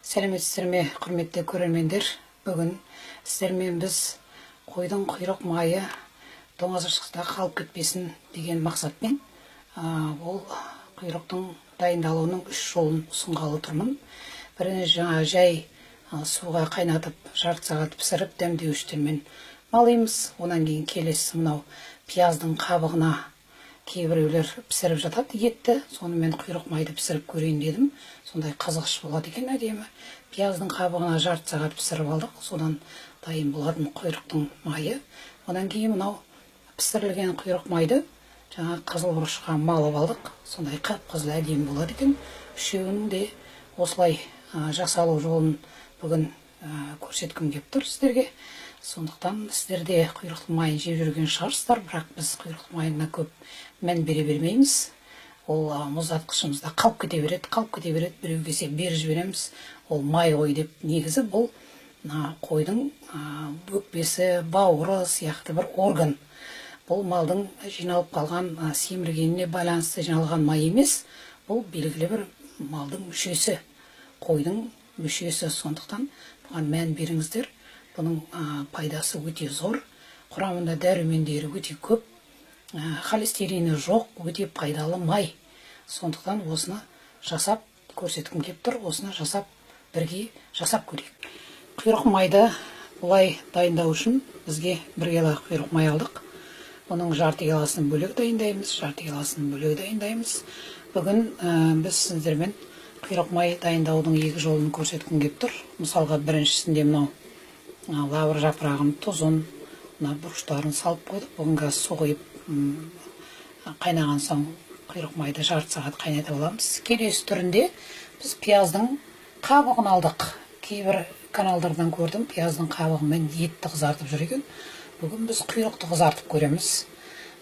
Сәлеметсіздер ме, құрметті көрермендер! Бүгін сіздермен біз қойдың құйрық майы тоңазытқышта қалып кетпесін деген мақсатпен ол құйрықтың дайындалуының үш жолын ұсынғалы тұрмын. Бірінші, жаңа жай суға қайнатып, жарты сағат пісіріп, дәмдеуіштермен малимыз. Одан кейін келесі мынау пияздың қабығына кейбіреулер пісіріп жатады етті, сонымен құйрық майды пісіріп көрейін дедім. Сондай қызғыш болады екен, әдемі. Пияздың қабығына жарты сағат пісіріп алдық, содан дайын болатын құйрықтың майы. Одан кейін мынау пісірілген құйрық майды жаңа қызыл бұрышқа малып алдық, сондай қып-қызыл әдемі болады екен. Үшеуінің де осылай жасалу жолын бүгін көрсеткім келіп тұр сіздерге. Сондықтан сіздер де құйрықтың майын жеп жүрген шығарсыздар, бірақ біз құйрықтың майына көп мән бере бермейміз. Ол мұздатқышымызда қалып кете береді, қалып кете береді, біреу келсе, беріп жібереміз, ол май ғой деп. Негізі бұл мына қойдың өкпесі, бауыры сияқты бір орган. Бұл малдың жиналып қалған, семіргеніне байланысты жиналған май емес, бұл белгілі бір малдың мүшесі, қойдың мүшесі. Сондықтан бұған мән беріңіздер. Бұның пайдасы өте зор, құрамында дәрумендері өте көп, холестерині жоқ, өте пайдалы май. Сондықтан осыны жасап көрсеткім келіп тұр, осыны жасап, бірге жасап көрейік. Құйрық майды бұлай дайындау үшін бізге 1 кило құйрық май алдық. Оның жарты килосын бөлек дайындаймыз, жарты килосын бөлек дайындаймыз. Бүгін біз сіздермен құйрық май дайындаудың екі жолын көрсеткім келіп тұр. Мысалға, біріншісінде мынау лавр жапырағын, тұзын, мына бұрыштарын салып қойдық. Бүгін қазір су құйып, қайнаған соң құйрық майды жарты сағат қайнатып аламыз. Келесі түрінде біз пияздың қабығын алдық. Кейбір каналдардан көрдім, пияздың қабығымен етті қызартып жүр екен. Бүгін біз құйрықты қызартып көреміз.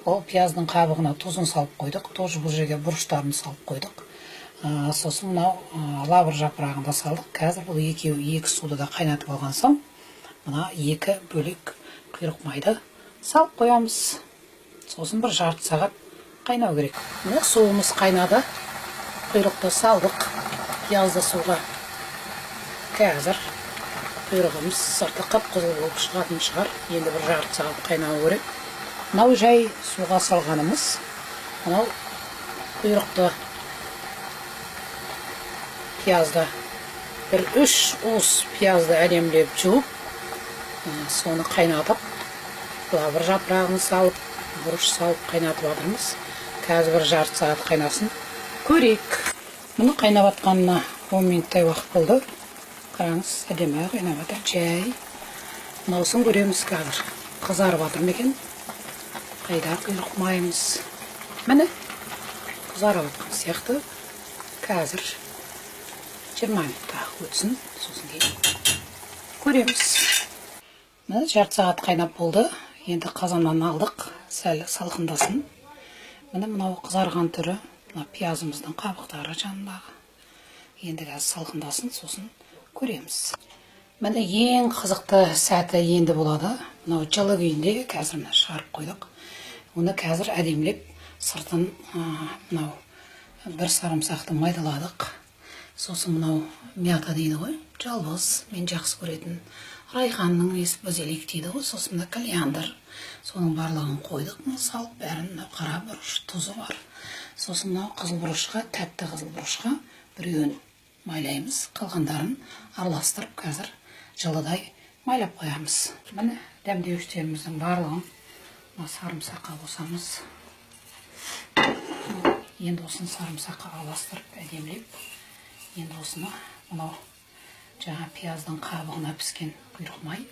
Ол пияздың қабығына тұзын салып қойдық, тоже бұл жерге бұрыштарын салып қойдық. Сосын мынау лавр жапырағын да салдық. Қазір бұл екеуі екі суды да қайнатып алған соң, мына екі бөлек құйрық майды салып қоямыз. Сосын бір жарты сағат қайнау керек. Міне, суымыз қайнады, құйрықты салдық, пиязды суға. Қазір құйрығымыз сырты қып қызыл болып шығатын шығар. Енді бір жарты сағат қайнау керек. Мынау жай суға салғанымыз. Мынау құйрықты, пиязды, бір үш уыс пиязды әдемілеп жуып, соны қайнатып, лавр жапырағын салып, бұрыш салып қайнатып жатырмыз. Қазір бір жарты сағат қайнасын, көрейік. Мұны қайнап жатқанына 10 минуттай уақыт болды. Қараңыз, әдемі қайнап жатыр жай. Мынаусын көреміз қазір, қызарып жатыр ма екен. Қайда құйрық майымыз? Міне, қызарып жатқан сияқты. Қазір 20 минут тағы өтсін, сосын кейін көреміз. Міне, жарты сағат қайнап болды. Енді қазаннан алдық, сәл салқындасын. Міне, мынау қызарған түрі, мына пиязымыздың қабықтары жанындағы. Енді қазір салқындасын, сосын көреміз. Міне, ең қызықты сәті енді болады. Мынау жылы күйінде қазір мына шығарып қойдық. Оны қазір әдемілеп сыртын, мынау бір сарымсақты майдаладық. Сосын мынау мята дейді ғой, жалбыз, мен жақсы көретін райханның несі, базилик дейді ғой, сосын мына кориандр, соның барлығын қойдық. Мына салып бәрін, мынау қара бұрыш, тұзы бар. Сосын мынау қызыл бұрышқа, тәтті қызыл бұрышқа біреуін майлаймыз, қалғандарын араластырып, қазір жылыдай майлап қоямыз. Міне, дәмдеуіштеріміздің барлығын мына сарымсаққа қосамыз. Енді осыны сарымсаққа араластырып әдемілеп, енді осыны мынау жаңа пияздың қабығына піскен құйрық май,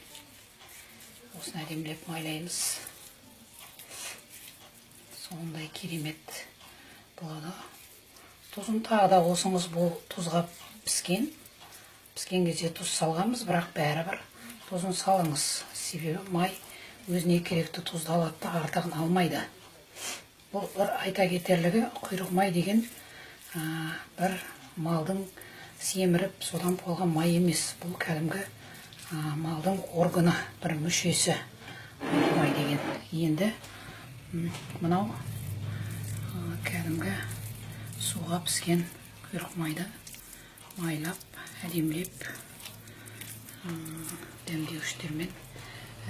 осыны әдемілеп майлаймыз. Сондай керемет болады. Тұзын тағы да қосыңыз. Бұл тұзға піскен, піскен кезде тұз салғанбыз, бірақ бәрібір тұзын салыңыз, себебі май өзіне керекті тұзды алады да, артығын алмайды. Бұл бір айта кетерлігі, құйрық май деген бір малдың семіріп, содан болған май емес. Бұл кәдімгі малдың органы, бір мүшесі құйрық май деген. Енді мынау кәдімгі суға піскен құйрық майды майлап Әдемілеп дәмдеуіштермен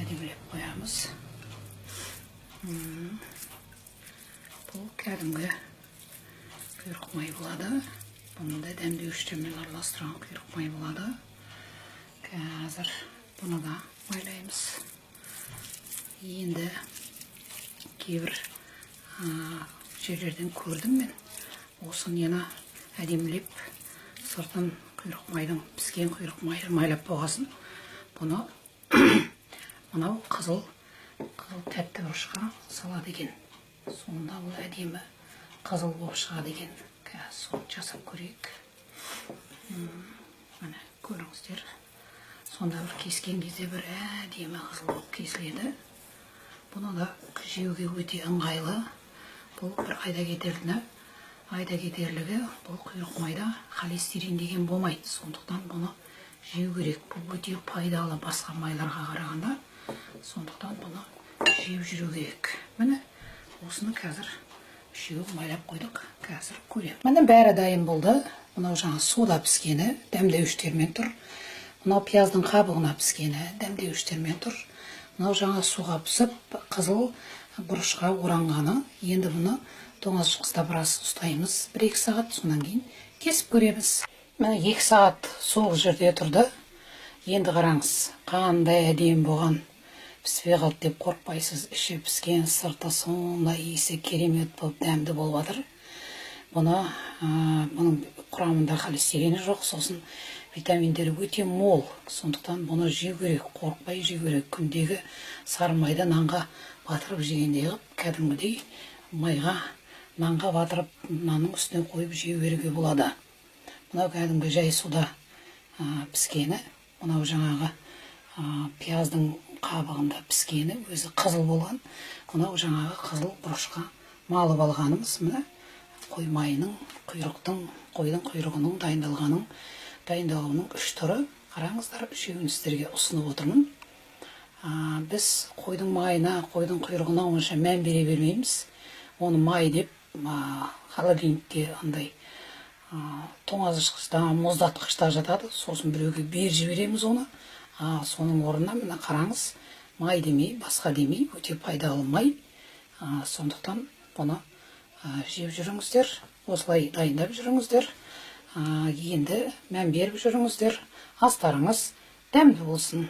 әдемілеп қоямыз. Бұл кәдімгі құйрық май болады. Бұны да дәмдеуіштермен араластырған құйрық май болады. Қазір бұны да майлаймыз. Енді кейбір жерлерден көрдім мен. Осы нені әдемілеп сыртын құйрық майдың, піскен құйрық майды майлап болғасын, бұны мынау қызыл тәтті бұрышқа салады екен. Сонда бұл әдемі қызыл болып шығады екен. Қазір соны жасап көрейік. Міне көріңіздер. Сонда бір кескен кезде бір әдемі қызыл болып кесіледі. Бұны да жеуге өте ыңғайлы. Бұл бір айда кетерлігі, бұл құйрық майда холестерин деген болмайды. Сондықтан бұны жеу керек. Бұл өте пайдалы басқа майларға қарағанда. Сондықтан бұны жеп жүру керек. Міне осыны қазір үшеуін майлап қойдық. Қазір көреміз. Міне бәрі дайын болды. Мынау жаңа суда піскені, дәмдеуіштермен тұр. Мынау пияздың қабығына піскені, дәмдеуіштермен тұр. Мынау жаңа суға пісіп, қызыл бұрышқа оранғаны. Енді бұны тоңазытқышта біраз ұстаймыз, 1-2 сағат, содан кейін кесіп көреміз. Міне 2 сағат суық жерде тұрды. Енді қараңыз, қандай әдемі болған. Піспей қалды деп қорықпайсыз. Іші піскен, сырты сондай иісі керемет болып, дәмді болып жатыр. Бұның құрамында холестерині жоқ, сосын витаминдері өте мол. Сондықтан бұны жеу керек, қорықпай жеу керек. Күндегі сары майды нанға батырып жегендей қылып, кәдімгідей майға, нанға батырып, нанның үстіне қойып жеу беруге болады. Мынау кәдімгі жай суда піскені, мынау жаңағы пияздың қабығында піскені, өзі қызыл болған. Мынау жаңағы қызыл бұрышқа малып алғанымыз. Міне қой майының, құйрықтың, қойдың құйрығының дайындалуының 3 түрі. Қараңыздар, үшеуін сіздерге ұсынып отырмын. Біз қойдың майына, қойдың құйрығына онша мән бере бермейміз. Оны май деп холодильникте андай тоңазытқышта, мұздатқышта жатады. Сосын біреуге беріп жібереміз оны. Соның орнына міне қараңыз, май демей, басқа демей, өте пайдалы май. Сондықтан бұны жеп жүріңіздер, осылай дайындап жүріңіздер. Енді мән беріп жүріңіздер. Астарыңыз дәмді болсын.